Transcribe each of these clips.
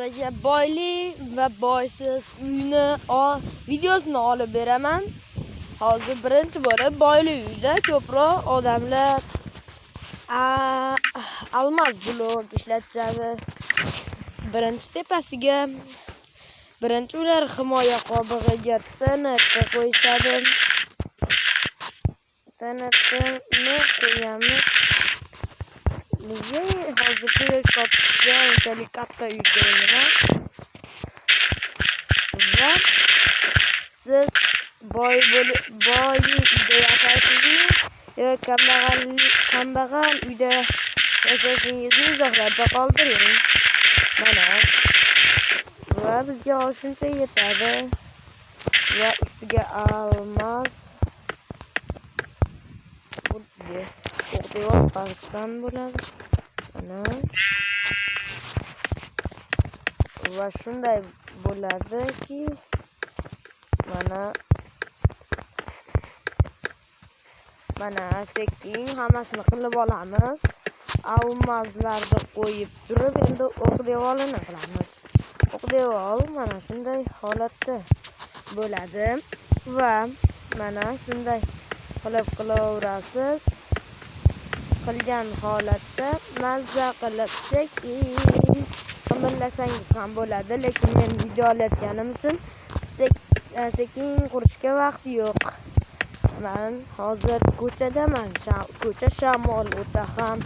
Sizlarga boyli va boysiz uyni videosini olib beraman. Hozir birinchi bo'lib boyli uyda ko'proq odamlar almaz blok ishlatishadi. Birinchi tepasiga birinchi ular himoya qobig'iga TNT qo'yishadi. TNTni qo'yamiz. Bizga hozir quyosh topishga unchalik katta uy kerak emas. Va siz boy bo'lib boyli uyda yashaysizmi yo kambag'al uyda yashashingizni izohlarda qoldiring. Mana va bizga shuncha yetadi. Va ustiga almaz xuddi devor pastdan bo'ladi. Mana va shunday bo'ladiki, mana sekin hammasini qilib olamiz. Almazlarni qo'yib turib, endi o'q devorini qilamiz. O'q devor mana shunday holatda bo'ladi va mana shunday qilib qilaverasiz. Qilgan holatda mazza qilib sekin qimirlasangiz ham bo'ladi, lekin men video olayotganim uchun sekin qurishga vaqt yo'q. Men hozir ko'chadaman. Ko'cha shamol o'ta ham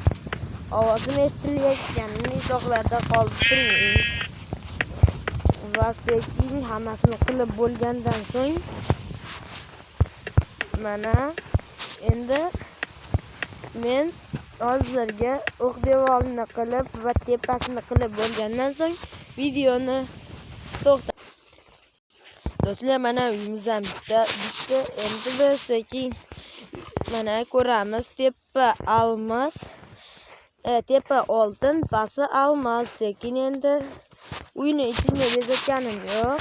ovozim eshitilayotganini izohlarda qoldiring. Va sekin hammasini qilib bo'lgandan so'ng mana endi men hozirga o'q devorni qilib va tepasini qilib bo'lgandan so'ng videoni to'xtat. Do'stlar, mana uyimiz ham bitta. Endi biz sekin mana ko'ramiz. Tepa almaz, tepa oltin, pasti almaz. Sekin endi uyni ichini bezatganim yo'q.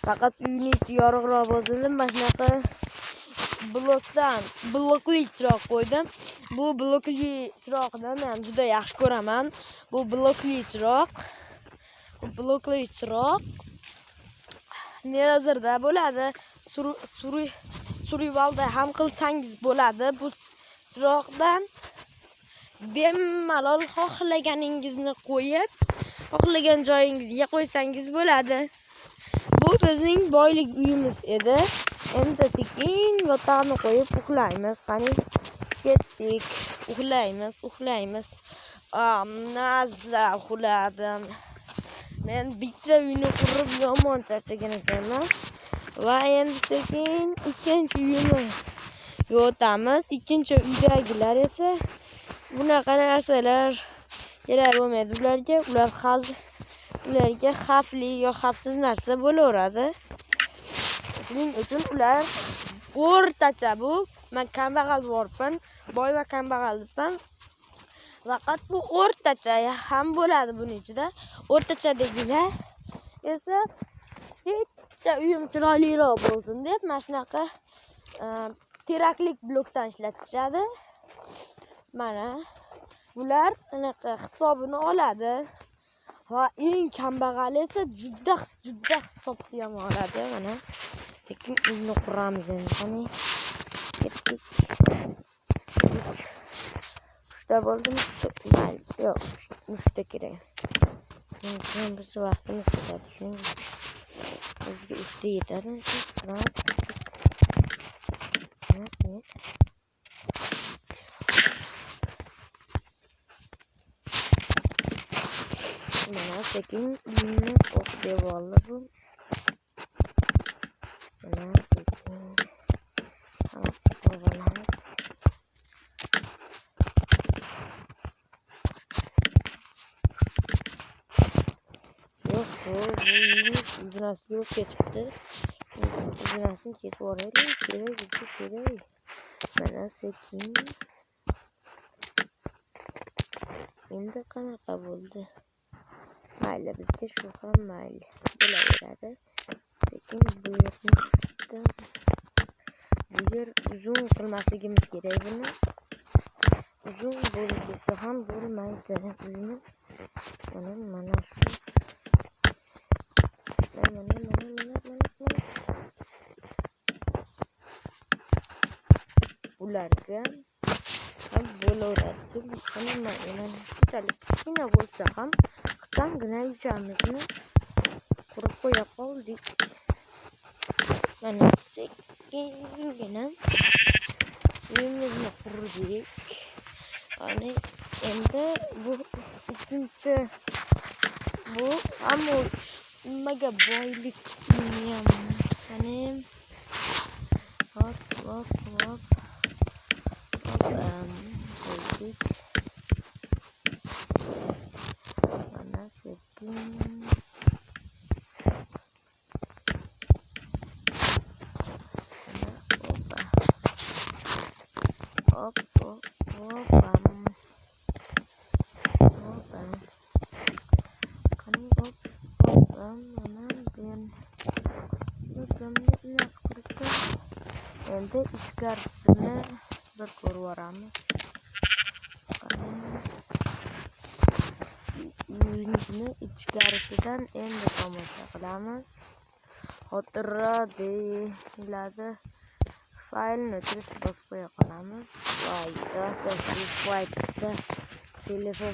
Faqat uyni ichi yorug'roq bo'lsin deb mana shunaqa blokli chiroq qo'ydim. Bu blokli chiroqni men juda yaxshi ko'raman. Bu blokli chiroq. Bu blokli chiroq Nether'da bo'ladi. Survivalda ham qilsangiz bo'ladi. Bu chiroqdan bemalol xohlaganingizni qo'yib, xohlagan joyingizga qo'ysangiz bo'ladi. Bu bizning boylik uyimiz edi. Endi sekin yotoqni qo'yib uxlaymiz. Qani ketdik. Uxlaymiz, uxlaymiz. Mazza uxladim. Men bitta uyni qurib yomon charchagan ekanman. Va endi sekin ikkinchi uyimizga o'tamiz. Ikkinchi uydagilar esa bunaqa narsalar kerak bo'lmaydi ularga. Ular ularga xavfli yo xavfsiz narsa bo'laveradi. Shuning uchun ular o'rtacha bu. Men kambag'al borpan, boy va kambag'al debman. Faqat bu o'rtacha ham bo'ladi buning ichida. O'rtacha degilar esa bitta uyim chiroyliroq bo'lsin deb mana shunaqa teraklik blokdan ishlatishadi. Mana bular anaqa hisobini oladi. Va eng kambag'ali esa juda juda hisobni ham oladi. Mana sekin uyni quramiz endi. Qani ketdik. Uchta bo'ldimi? Mayli, yo'q, uchta kerak. Shuning biz vaqtimiz ketadi. Shuning bizga uchta yetadi. Mana sekin uyni o'q devorli bu. Mana sekin hammasini qo'yib olamiz. Yo'q, bu uyni uzunasi yo'q ketibdi. Uzunasini kesib yuboraylik. Kerak, bizga kerak. Mana sekin. Endi qanaqa bo'ldi? Mayli, bizga shu ham mayli bo'laveradi. Sekin bu yerni bu yer uzun qilmasligimiz kerak buni. Uzun bo'lib ketsa ham bo'lmaydi uyimiz. Mana shu Ularga ham bo'laveradi. Nima, shunchalik kichkina bo'lsa ham, ixchamgina uychamizni qurib qo'ya qoldik. Mana, sekingina uyimizni qurdik. Ya'ni endi bu uchinchi, bu ammo nimaga boylikniyam. Qani, hop, hop, hop, hop, qo'ydik. Mana, sekin. Mana, opa, hop, hop, hopa, hopa. Qani, hop, hopa. Mana, buyam o'zimni qurib, endi ichkarisini bir ko'rib yuboramiz. Uyimizni ichkarisidan endi tomosha qilamiz. Xotira deyiladi. Faylni o'chirib bosib qo'ya qolamiz. Voy, rosa shu paytda telefon